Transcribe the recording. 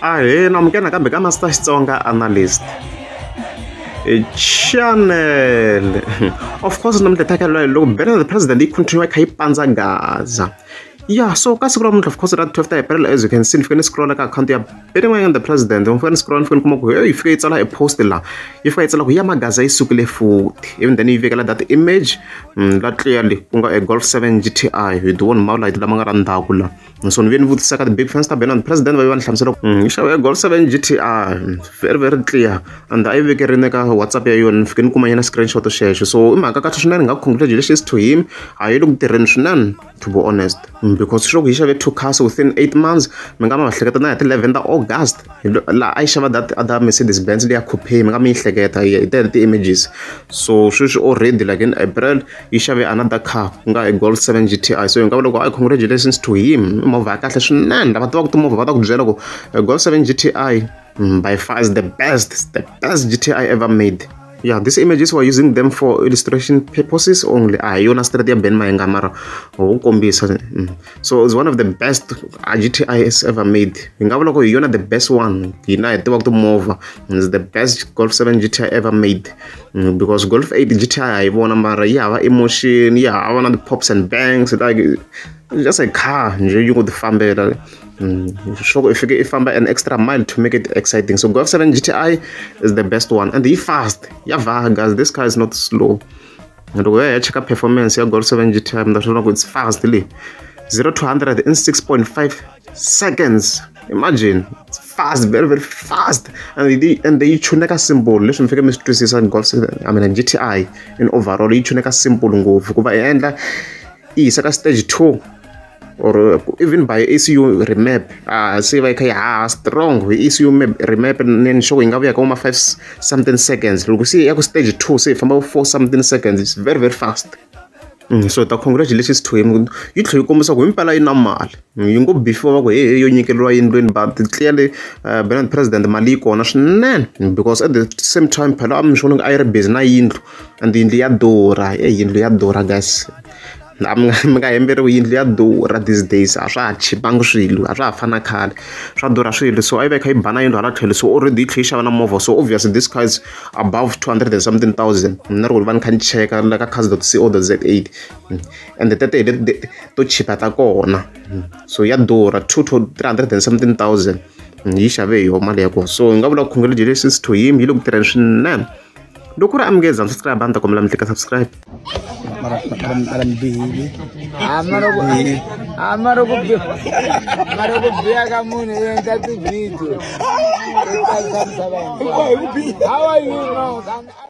Ahee, namukela nakambe ka Master Xitsonga Analyst channel. Of course, namuntlha hi loko Benny the President yi continue kha yi pandza Gaza. Yeah, so ka siku ra namuntlha, of course, ra 12 April, as you can see, ni fike ni scrolla ka account ya Benny Mayengani the President. Ni fike ni scrolla, ni fike ni kuma ku yi fike yi tsala e post la, yi fika yi tsala ku ya Magaza yi sukile futhi, even then yi vekela that image la clearly ku nga e Golf 7 GTI hi ti vona mawulayiti lama nga ra ndzhaku la. So ni ve ni vutisa ka ti-big fans ta Benny the President, va va ni hlamusela ku yi xave Golf 7 GTI, very very clear, and a yi vekerini ka WhatsApp ya yona. Ni fike ni kuma nyana screenshot xexo, so i mhaka kahle swinene. Nga congratulations to him, a yi le ku tirheni swinene, to be honest, because swi loko yi xave two cars within 8 months. Mi nga ma hleketa na hi ti 11 ta August laha a yi xava that other Mercedes Benz leya coupe, mi nga mi yi hleketa hi tele ti-images. So sweswi already, like in April, yi xave another car ku nga Golf 7 GTI. So hi nga vula ku ai congratulations to him, movha ya kahle swinene. Lava tivaka timovha va ta ku byela ku Golf 7 GTI by far is the best GTI ever made. Yeah, these images were using them for illustration purposes only. A hi yona straight ya Ben Mayengani, mara ho kombisa. So it's one of the best GTIs ever made. Hi nga vula ku hi yona the best one. Hina hi tivaka timovha, it's the best Golf 7 GTI ever made, because Golf 8 GTI hi vona, mara yi hava emotion, yi hava na ti-pops and bangs, like just a car nje yi ngo ti fambela. Sure, i fike i famba an extra mile to make it exciting. So Golf 7 GTI is the best one, and yi fast, ya vha, guys. This car is not slow. Loko ya cheka performance ya Golf 7 GTI, mi ta swi vona ku it's fast le 0 to 100 in 6.5 seconds. Imagine, it's fast, very very fast, and yi chuneka simple. Leswi mi fike mi swi twisisa, Golf, I mean, GTI in overall yi chuneka simple ngopfu ku va i endla i yisa ka stage 2 or even by ECU remap. Ah, se va yi kha yi haha strong hi ECU map remap. Ni sure yi nga vuya ka ma 5 something seconds. Loko se ya ku stage 2, se yi famba 4 something seconds. It's very very fast. So ta congratulations to him. Yi tlhela yi kombisa ku himpela yi na mali. Yi ngo before va ku he yo nyikeriwa yindlwini, but clearly Benny President mali yi kona swinene, because at the same time phela a mi swi vona a yi ri busy na yindlu, and yindlu ya durha e yindlu ya durha, guys. Mi nga hemberiwi, yindlu ya durha these days. A swa ha chipangi swilo, a swa ha fani na khale, swa durha swilo. So a yi va yi kha yi ba na yindlu hala tlhelo, so already yi tlhela yi xava na movha. So obviously this car is above 200 and something thousand. Mina ri ku va ni kha ni cheka la ka cars.co.za, and tete hi leti to chipa ta kona. So ya durha, 2 to 300 and something thousand yi xave hi yona mali ya kona. So hi nga vula congratulations to him, yi le ku tirheni swinene. Loko ku ri amukeza subscribe, a ni ta kombela mi tlika subscribe. Mara ni bihile. A mara ku biha ka munhu i endla ti-video. How are you now?